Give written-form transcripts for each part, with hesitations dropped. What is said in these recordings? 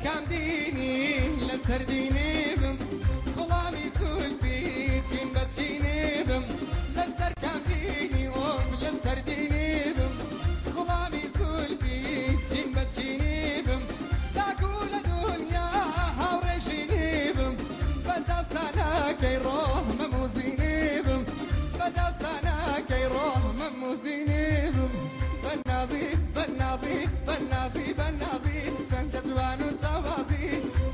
کام دینی لەسەر دینی بم غوڵامی زولفی چین بە چینی بم لەسەر کام دینی ئۆف لەسەر دینی بم غوڵامی زولفی چین بە چینی بم تاکو لە دنیا هاوڕێژینی بم بە داستانەکەی ڕۆح مەموزینی بم بە داستانەکەی ڕۆح مەموزینی بم بەنازی بەنازی بەنازی بەنازی چەندە جوان و چاوازی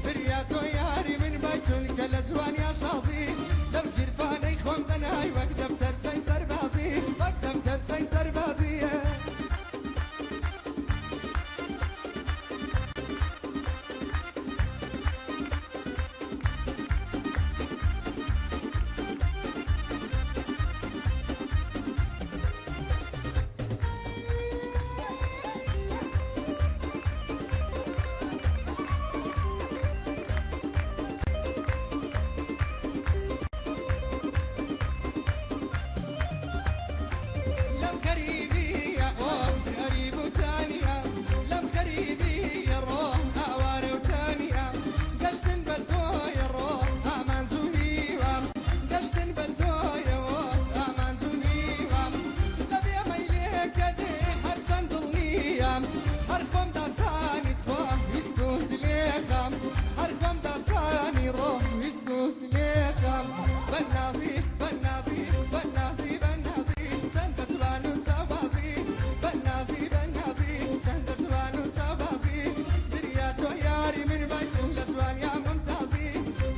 بریا تۆ یاری من بای چونکە لە جوانیا شازی لەو جیرفانەی خۆم دەنای وەک دەفتەرچەی سەربازی وەک دەفتەرچەی سەربازیە. لەم غەریبیە ئۆ غەریب و تانیە لەم غەریبیە ڕۆح ئاوارە و تانیە گەشتن بە تۆیە ڕۆح ئامانج و هیوام گەشتن بە تۆیەوە ئامانج و هیوام لە بێمەیلێکە دێ هەرچەند دڵنیام هەر خۆم داسانی خوا ویست و زلێخام هەر خۆم داسانی ڕۆح ویست و زلێخام بەنازی بەنازی بەنازی بەنازی چەندە جوان و چاوازی بەنازی بەنازی چەندە جوان و چاوازی بریا تۆ یاری من بای چون لە جوانیا ممتازی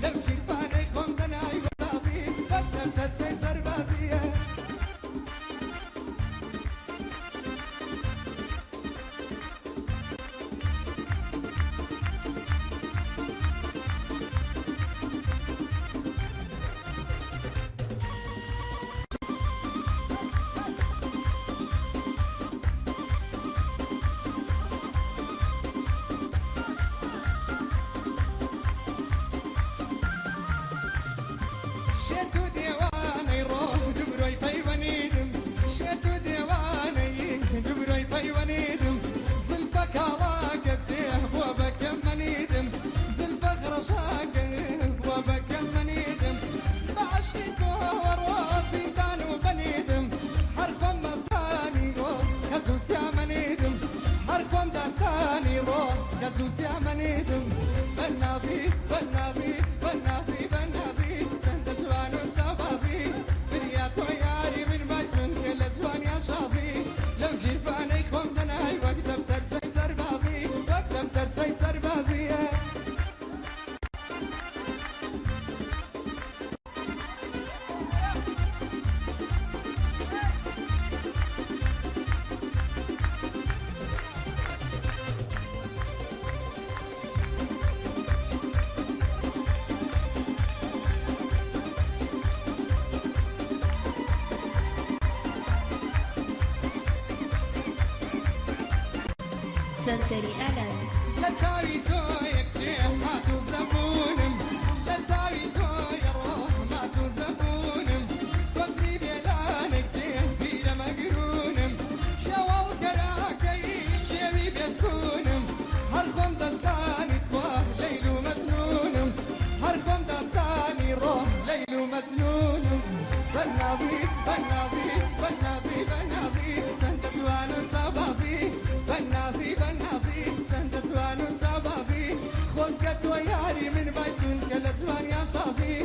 لەو جیرفانەی خۆم دەنای بەبازی وەک دەفتەرچەی سەربازیە. شێت و دێوانەی ڕۆح دوبرۆی پەیوەنیدم شێت و دێوانەی دوبرۆی پەیوەنیدم زلفە کاڵاکە چێ بووە بە کەمەنیدم زلفە غڕەشاکە بووە بە کەمەنیدم بە عەشقی تۆوە ڕۆ زیندان و بەنیدم هەر خۆم مەزانی ڕۆ کەس و سیامەنیدم هەر خۆم داستانی ڕۆ کەس و سیامەنیدم بەنازی بەنازی بەنازی بەنازی چەندە جوان و چاوازی بریا تۆ یاری من بای چونکە لە جوانیا شازی لەو جیرفانەی خۆم دەنای وەک دەفتەرچەی سەربازی وەک دەفتەرچەی سەربازیە. سەنتەری ئالان. لە تاوی تۆ یەکچێ مات و زەبوونم لە تاوی تۆ ڕۆح مات و زەبوونم وەقری بێلانێک چێ بیرە مەگرونم شێوەڵ کەراکەی شێوی بێستونم هەر خۆم دەستانی خوا لەیل و مەجنونم هەر خۆم داستانی ڕۆح لەیل و مەجنونم بەنازی بەنازی بەنازی بەنازی چەندە جوان و چاوبازی بەنازی بەنازی چەندە جوان و چاوبازی خۆزگە تۆ یاری من بای چونکە لە جوانیا شازی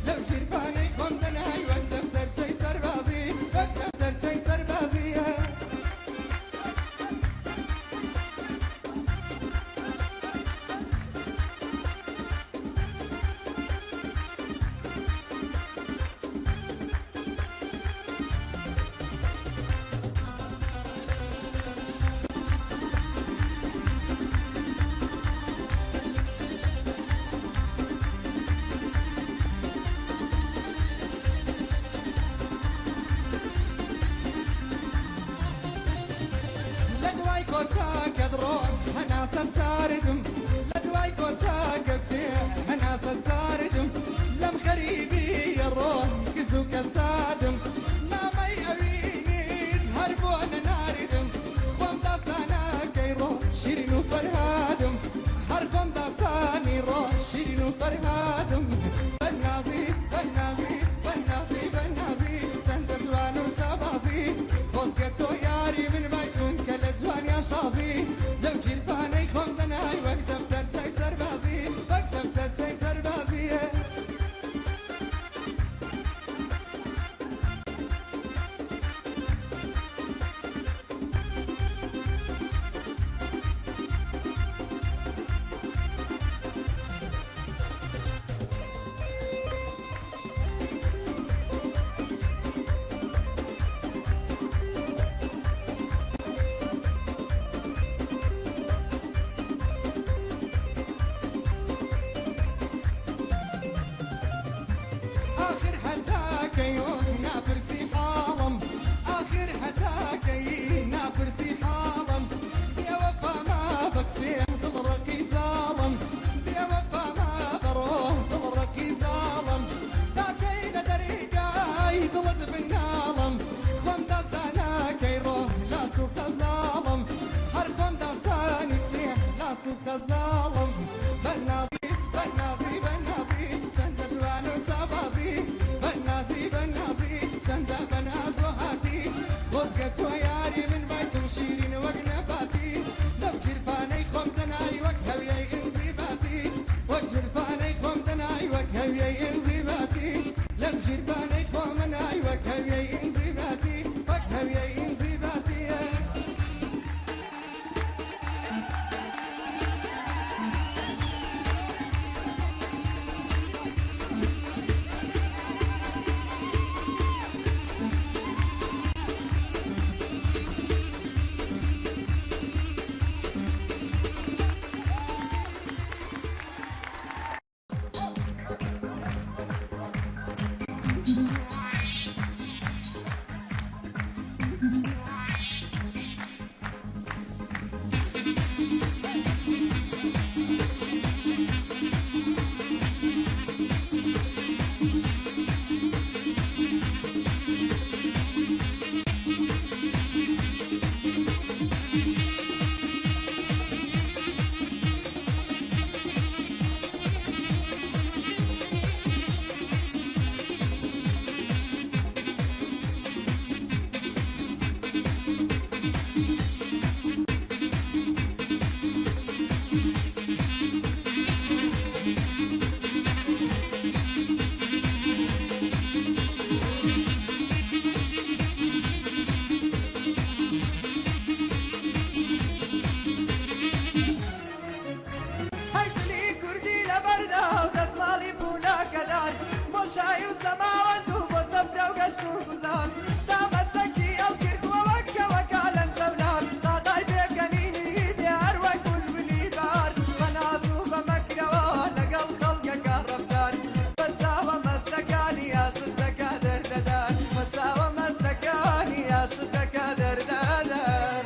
لەو جیرفانەی خۆم دەنای وەک دەفتەرچەی سەربازی وەک دەفتەرچەی سەربازیە. لە دوای کۆچاکەت ڕۆح هەناسە ساردم لە دوای کۆچاکە کچێ هەناسە ساردم لەم غەریبیە ڕۆح کز و کەسادم نامەی ئەوینیت هەر بۆ نەناردم خۆم داستانەکەی ڕۆح شیرین و فەرهادم هەر خۆم داستان فەرهادم بەنازی بەنازی بەنازی بەنازی چەندە جوان و شابازی خۆزگە تۆ یاری من بای چونکە لە جوانیا شازی لەو گیرفانەی خۆم دەنای وەک دەفتەرچەی سەربازی وەک دەفتەرچەی سەربازیە. آخر حتاكي نابرسي حالم آخر حتاكي نابرسي حالم يا وفا ما بكشي ضل ظالم يا وفا ما بروح ضل ظالم تاكي لدريقاي ضلت بالنالم خم دستانا كي روح لا سوخ ظالم حرفم دستاني كسيح لا سوخ ظالم بنازي بنازي بنازي چەندە جوان و چابازی بەنازی بەنازی چەندە بەناز و هاتی خۆزگە تۆ یاری من بایچم شیرین وەک نەباتی لەو گیرفانەی خۆم دەنای وەک هەویەی ئینزیباتی وەک گیرفانەی خۆم دەنای وەک هەویەی ئینزیباتی لەم گیرفانەی خۆم نای وەک هەویەی ئینزیباتی وەک هەویەی ئینزیباتیە. هەرچلی کوردی لەبەردا و دەسماڵی پولاکەدار بۆ شای و سەماوەند و بۆ سەفرە و گەشت و گوزار دامەچەکی ئەڵکردووە وەکەوەکە لەنجەولار دادای پێکەنینی دیار وەک بولبولی بار بە ناز و بە مەکرەوە لەگەڵ خەڵکەکە ڕەفتار بە چاوە مەستەکانی عاشق دەکا دەردەدار بە چاوە مەستەکانی عاشق دەکا دەردەدار.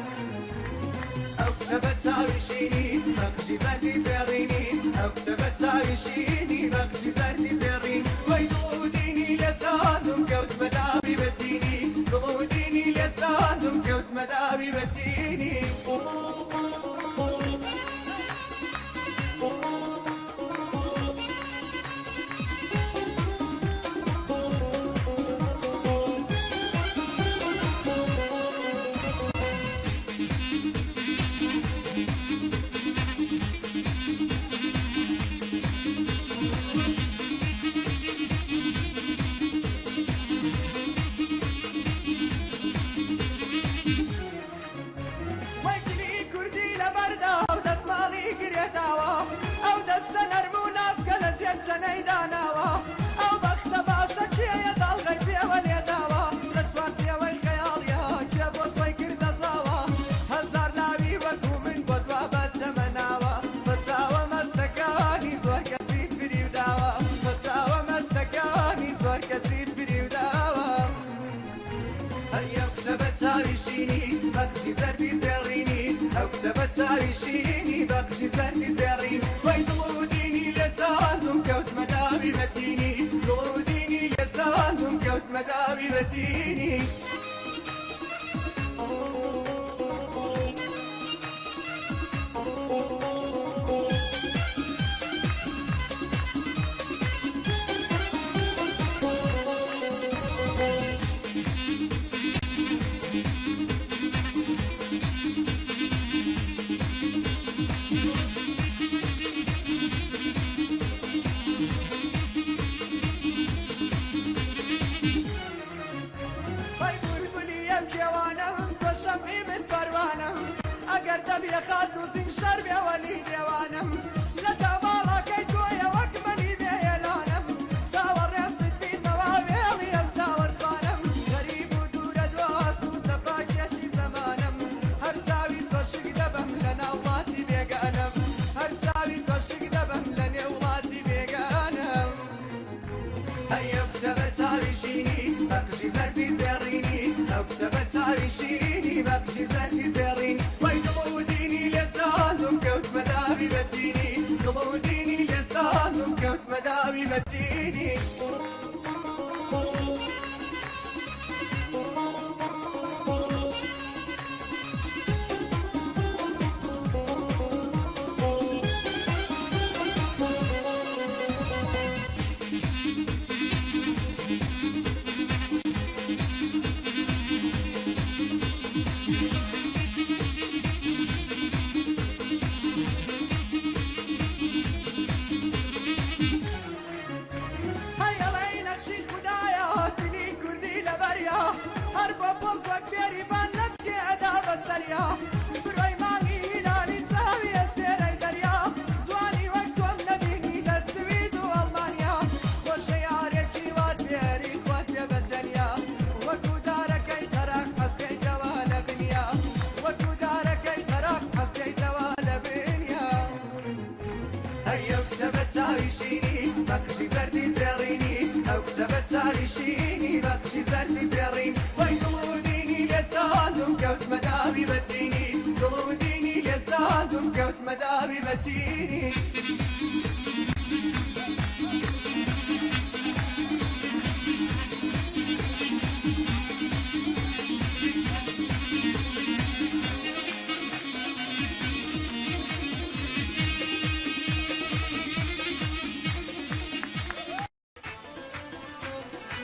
ئەو کچە بە چاوی شینی بە قژی زەردی زێڕینی ئەو کچە بە چاوی شینی بە قژی زەردی زێڕین وەی دڵ و دینی لێ ساندم کەوتمە داوی بەتینی دڵ و دینی لێ ساندم کەوتمە داوی بەتینی. وەکلی کوردی لەبەردا و دەسماڵی گرێداوە ئەو دەستە نەرم و ناسکە لە ژێر چەنەی داناوە ئەو بەختە باشە کێیە داڵغەی پێوە لێداوە لە چوارچێوەی خەیاڵیا کێ بۆ خۆی کردە زاوە هەزار لاوی وەکو من بۆ دوا بەتەمەناوە بە چاوە مەستەکانی زۆر کەسیت فریوداوە بە چاوە مەستەکانی زۆر کەسیت فریوداوە. هەی ئەو کچە بە چاوی شینی بە قژی زەردی زێڕینی ئەو کچە بە چاوی شینی بە قژی زەردی زێڕین وەی دڵ و دینی لێ ساندم کەوتمە داوی بەتینی دڵ و دینی لێ ساندم کەوتمە داوی بەتینی. گەردەبێ خاتوو شەربێ وەلی دێوانم لە تاوماڵەکەی تۆیە وەک مەلی بێهێلانم چاوەڕێم بتبینمەوە وێڵی ئەم چاوە جوانم غەریب و دوورە دۆست و جەفاکێشی زەمانم هەر چاوی تۆشک دەبەم لە ناو وڵاتی بێگانم هەر چاوی تۆشک دەبەم لە نێو وڵاتی بێگانم هەی ئەو کچە بە چاوی شینی بە قژی زەردی زێڕینی ئەو کچە بە چاوی شینی بە قژی زەردی زێڕین وەی دڵ و دینی لێ ساندم کەوتمە داوی بەتینی دڵ و دینی لێ ساندم کەوتمە داوی بەتینی. هەی ئەڵێی نەخشی خودایە هاتلی کوردی لەبەریا هەر بۆ پۆز وەک بێریڤان لەچکێ ئەدا بەسەریا برۆی مانگی هیلالی چاوی ئەستێرەی دەریا جوانی وەک تۆم نەبینی لە سوید و ئەڵمانیا خۆشە یارێکی وا تێری خۆتێ بە تەنیا وەکو دارەکەی قەراق حەسێیتەوە لە بنیا وەکو دارەکەی قەراق حەسێیتەوە لە بنیا. هەی ئەو کچە بە چاوی شینی بە قژی زەردی زێڕینی ئەو کچە بە چاوی شینی بە قژی زەردی زێڕین وەی دڵ و دینی لێ ساندم کەوتمە داوی بەتینی دڵ و دینی لێ ساندم کەوتمە داوی بەتینی.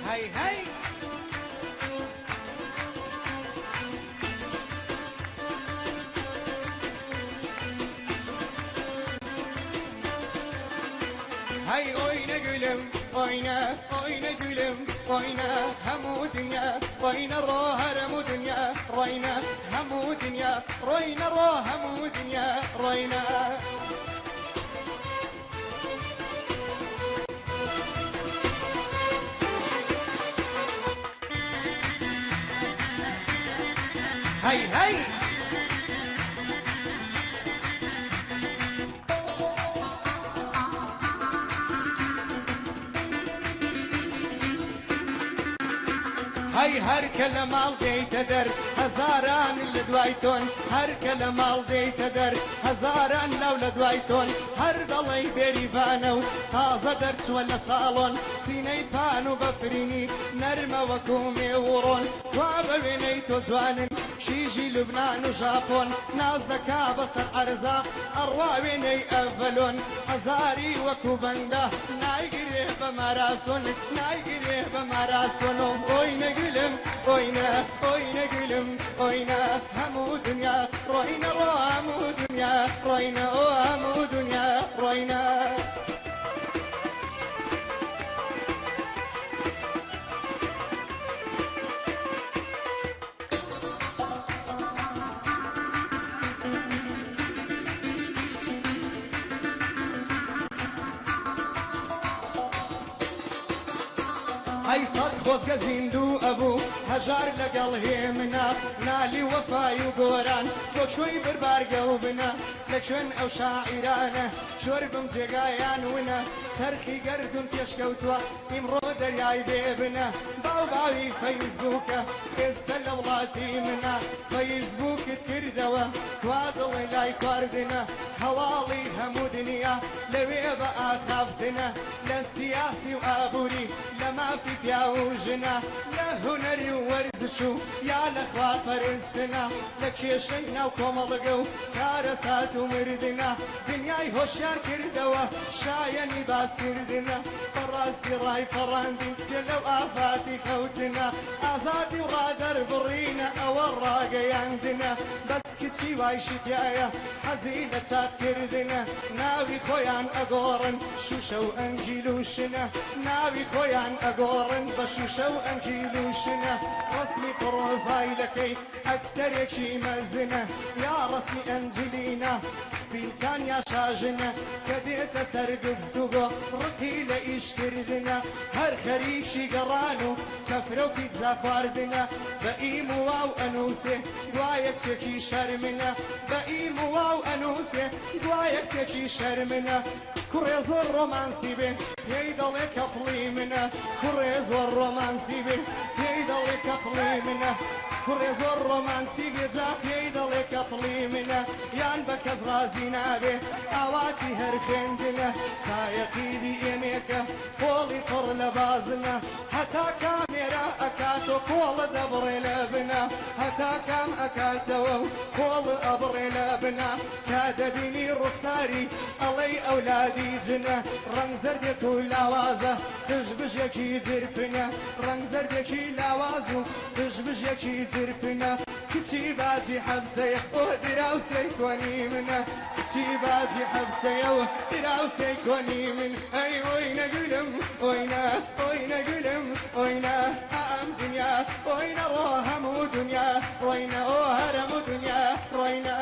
هەی هەی هەی ئۆینە گولم ئۆینە ئۆینە گولم ئۆینە هەموو دنیا ڕۆینە ڕۆ هەرەموو دنیا ڕۆینە هەموو دنیا ڕۆینە ڕۆ هەموو دنیا ڕۆینە. هەی هەی هەی هەر کە لە ماڵ دێیتە دەر هەزاران لە دوای تۆن هەر کە لە ماڵ دێیتە دەر هەزاران لاو لە دوای تۆن هەر دەڵێی بێریڤانە و تازە دەرچووە لە ساڵۆن سینەی پان و بەفرینی نەرمە وەکو مێوڕۆن وا بە وێنەی تۆ جوانن شیژی لوبنان و ژاپۆن ناز دەکا بەسەر عەرزا ئەڕوا وێنەی ئەڤەلۆن هەزاری وەکو بەندە نایگرێ بە ماراسۆن نایگرێ بە ماراسۆن ئۆینە گولم ئۆینە ئۆینە گولم ئۆینە هەموو دنیا ڕۆینە ڕۆ هەموو دنیا ڕۆینە ئۆ هەموو دنیا ڕۆینە. هەی سەد خۆزگە زیندوو ئەبوو هەژار لەگەڵ هێمنا نالی وەفای و گۆران بۆ کوێی بربارگە و بنە لە کوێن ئەو شاعیرانە شۆر بم جێگایان ونە چەرخی گەردوون پێشکەوتووە ئیمڕۆ دەریای بێبنە باو باوی فەیسبووکە ئێستا لە وڵاتی منە فەیسبووکت کردەوە کوا دڵی لای خواردنە هەواڵی هەموو دنیا لەوێ بە ئاخافتنە لە سیاسی و ئابووری لە مافی پیا و ژنە لە هونەری و وەرزش و یا لە خوا پەرستنە لە کێشەی ناو کۆمەڵگە و کارەسات و مردنە دنیای هۆشیار کردەوە شایەنی باسکردنە بەڕاستی ڕای پەڕاندین کچێ لەو ئافاتی خەوتنە ئازادی و ڕادەربڕینە ئەوە ڕاگەیاندنە بەس کچی وایشی تایە حەزی لە چاتکردنە ناوی خۆیان ئەگۆڕن شوشە و ئەنجیل و شنە ناوی خۆیان ئەگۆڕن بە شوشە و ئەنجیل و شنە ڕەسمی پڕۆفایلەکەی ئەکتەرێکی مەزنە یا ڕەسمی ئەنجلینا سپیلکان یا شاژنە کە دێتە سەر گفتوگۆ ڕقی لە ئیشکردنە هەر خەریکی گەڕان و سەفرە و پیتزا خواردنە بە ئیم و واو ئەنووسێ دوایە کچێکی شەرمنە بە ئیم و واو ئەنووسێ دوایە کچێکی شەرمنە کوڕێ زۆر ڕۆمانسی بێ پێی دەڵێ کەپڵی منە کوڕێ زۆر ڕۆمانسی بێ پێی دەڵێ کەپڵی منە کوڕێ زۆر ڕۆمانسی بێ جا پێی دەڵێ کەپڵی منە یان بە کەس ڕازی نابێ ئاواتی هەر خوێندنە سایەقی بی ئێمێکە قۆڵی پڕ لە بازنە هەتا کامێرا ئەکاتۆ کۆڵە دەبڕێ لە بنا هەتا کام ئەکاتەوە و کۆڵ ئەبڕێ لە بنا تا دەبینی ڕوخساری ئەڵێی ئەولادی جنە ڕەنگ زەردێک و لاوازە قژ بژێکی جرپنە ڕەنگ زەردێکی لاواز و قژ بژێکی جرپنە کچی باجی حەبسەیە ئۆ دراوسێی کۆنی منە کچی باجی حەبسەیە و دراوسێی کۆنی من ئەی ئۆینە گولم ئۆینە ئۆینە گولم ئۆینە ئەم دنیا ئۆینە ڕۆ هەموو دنیا ڕۆینە ئۆ هەرەموو دنیا ڕۆینە.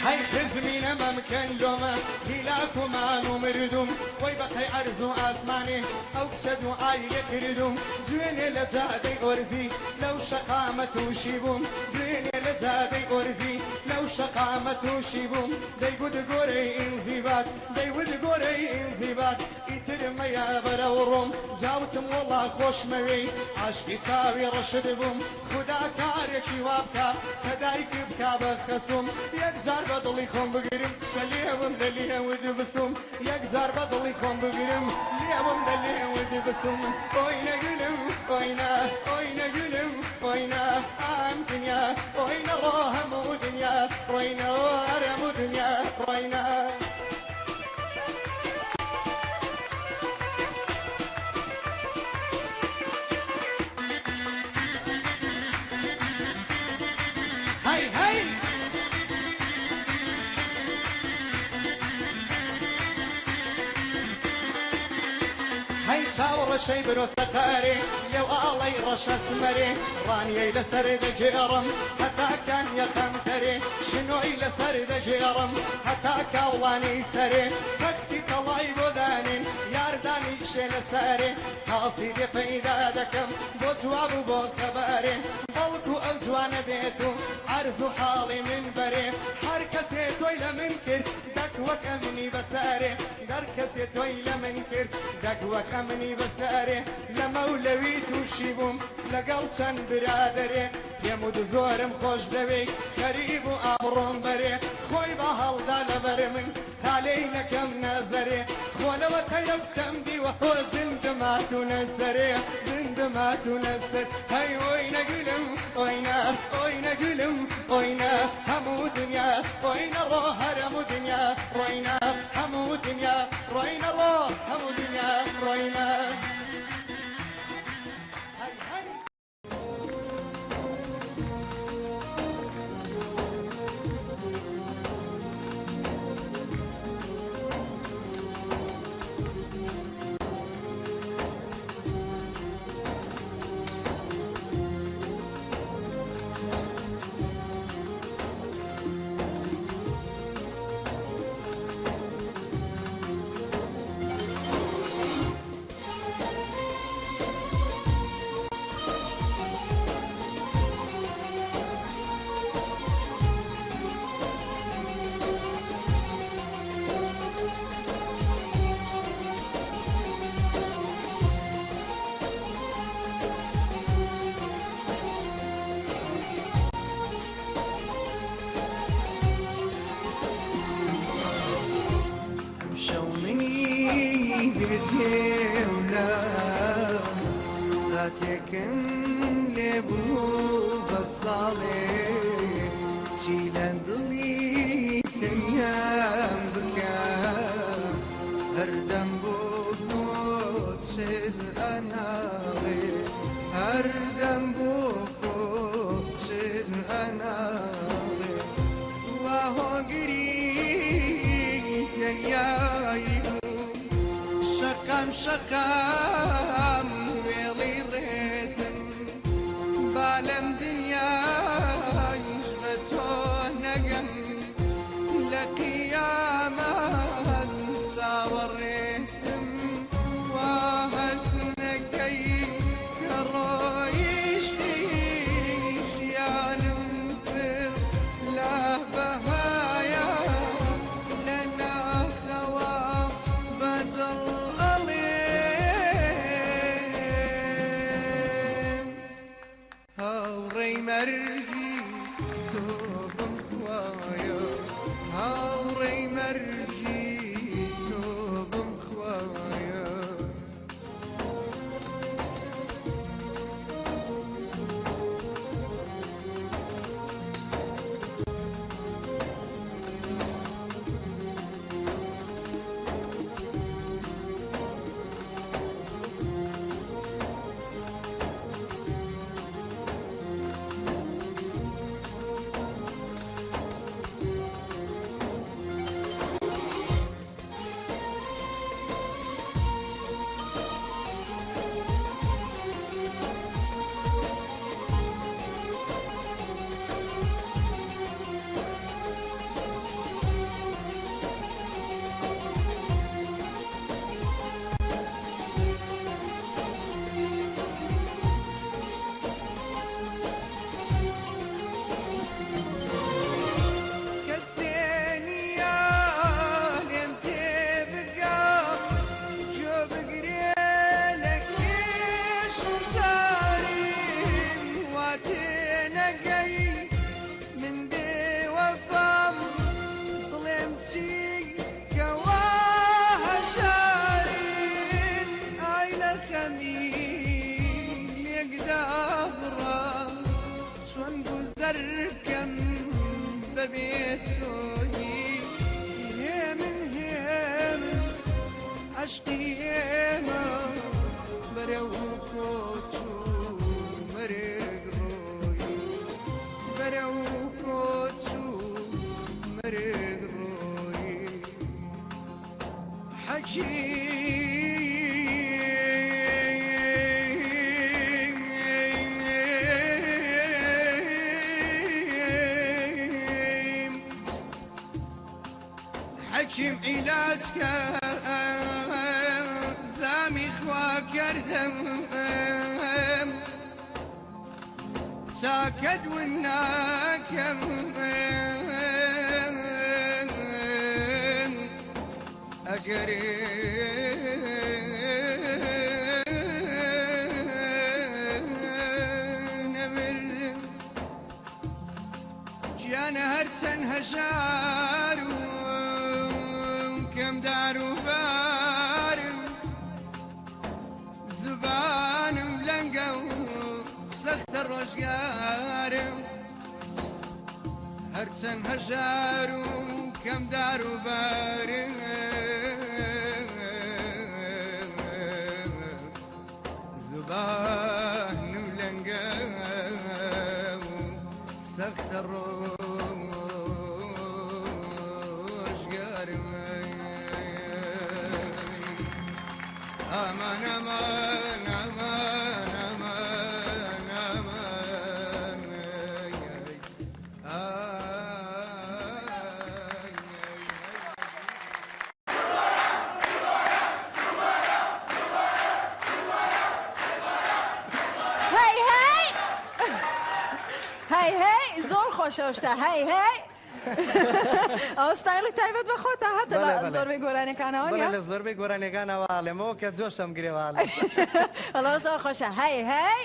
هەی خزمینە مەمکەن لۆمە هیلاکومان و مردوم وەی بەقەی عەرز و ئاسمانێ ئەو کچە دوعای لێ کردوم دوێنێ لە جادەی ئۆرزی لەو شەقامە تووشی بووم دوێنێ لە جادەی ئۆرزی لەو شەقامە تووشی بووم دەیگوت گۆرەی ئینزیبات دەیوت گۆرەی ئینزیبات ئیتر مەیە بەرەو ڕۆم جاوتم وەڵا خۆشمەوێی عاشقی چاوی ڕەشت بووم خودا کارێکی وا بکا کە دایک بکا بە خەسوم یەکجار بە دڵی خۆم بگرم کچە لێوم لە لێوت بسوم یەکجار بە دڵی خۆم بگرم لێوم لە لێوت بسوم ئۆینە گولم ئۆینە ئۆینە گولم ئۆینە ئەم دنیا ئۆینە ڕۆ هەموو دنیا ڕۆینە ئۆ هەرەموو دنیا ڕۆینە. هەی هەی. هەی چاو ڕەشەی برۆ سەقەرێ لێو ئاڵەی ڕەشە سمەرێ ڕانیەی لەسەر دەگێڕم هەتا کان یەقەم کەرێ شنۆی لەسەر دەگێڕم هەتا کاوڵانی سەرێ تەختی تەڵای بۆ دانێن یاردانی شێ لەسەرێ تاسی لێ پەیدا دەکەم بۆ جواب و بۆ خەبەرێ بەڵکو ئەو جوانە بێت و عەرز و حاڵی من بەرێ هەر کەسێ تۆی لە من کرد دەک وەک ئەمنی بەسەرێ هەر کەسێ تۆی لە من کرد دەک وەک ئەمنی بەسەرێ لە مەولەوی تووشی بووم لەگەڵ چەند برادەرێ پێم وت زۆرم خۆش دەوێی خەریب و ئابڕۆم بەرێ خۆی بە هەڵدا لەبەر من تا لێی نەکەم نەزەرێ خۆ لەوە تەیە کچەم دیوە هۆ زیندم هاتوونە سەرێ زیندم هاتوونە سەر هەی ئۆینە گولم ئۆینە ئۆینە گولم ئۆینە هەموو دنیا ئۆینە ڕۆ هەرەموو دنیا ڕۆینە هەموو دنیا ڕۆینە ڕۆ هەموو دنیا ڕۆینە. هەی هەی. بێجێولا ساتێکم لێ بوو بە ساڵێ چی لە دڵی تەنیام بکە هەردەم بۆ کۆچت ئەناڵێ هەردەم بۆ کۆچت ئەناڵێ وا هۆگری تەنیایی بوو شەقام شەقام وێڵی ڕێتم با لەم دنیایش بە تۆ نەگەم لە قیامەت چاوەڕێتم وا هەست نەکەی کە ڕۆیشتی ژیانم پڕ لە بەهایە لە ناخەوە بەدڵ ئەڵێم هاوڕێی مەرگی تۆ بم خوایە هاوڕێی مەرگی تۆ بم خوایە. کەسێ نییە لێم تێبگا گوێ بگرێ لە کێش و زاریم وا تێنەگەی من بێوەفام بڵێم چی کەوا هەژارین ئای لە خەمی لێکدابڕا چۆن گوزەر بکەم بەبێ تۆیی هێمن هێمن عەشقی ئێمە بەرەو کۆچ و مەرگ ڕۆیی بەرەو کۆچ و مەرگ ڕۆیی حەکیم حەکیم عیلاج کە زامی خوا کردم چاکەت ون ناکەم ئەگەر نەمردم گیانە هەرچەند هەژار و کەم دار و بارم زبانم لەنگە و سەختە ڕۆژگارم هەرچەند هەژار و کەم دار و بارم زبانم لەنگە و سەختە ڕۆژگارم ئەمان ئەمان ئەمان ئەمان ئەمان ئای هەی هەی هەی هەی زۆر خۆشە ئەو شتە هەی هەی ئەوە ستایلی تایبەت بە خۆتە هەتە بەڵێ، لە بەڵێ. زۆربەی گۆرانیەکانەوە بەڵێ نیە لە زۆربەی گۆرانیەکانەوە ئاڵێمەوە کە جۆشم گرێوە وەڵا زۆر خۆشە هەی هەی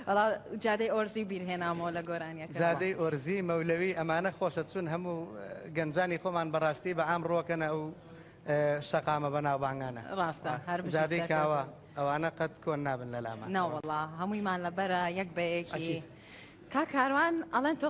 وەڵا جادەی ئۆرزی بیرهێنامەوە لە گۆرانیەکە جادەی ئۆرزی مەولەوی ئەمانە خۆشە چون هەموو گەنجانی خۆمان بەڕاستی بە عام ڕۆکەنە ئەو شەقامە بەناوبانگانە. ڕاستە هەر بژی جادەی سەرکەوتوو. کاوە ئەوانە قەت کۆن نابن لە لامان. نەوەڵا هەموویمان لەبەرە یەک بە یەکی. ئەکید. کاک کاروان ئەڵێن تۆ.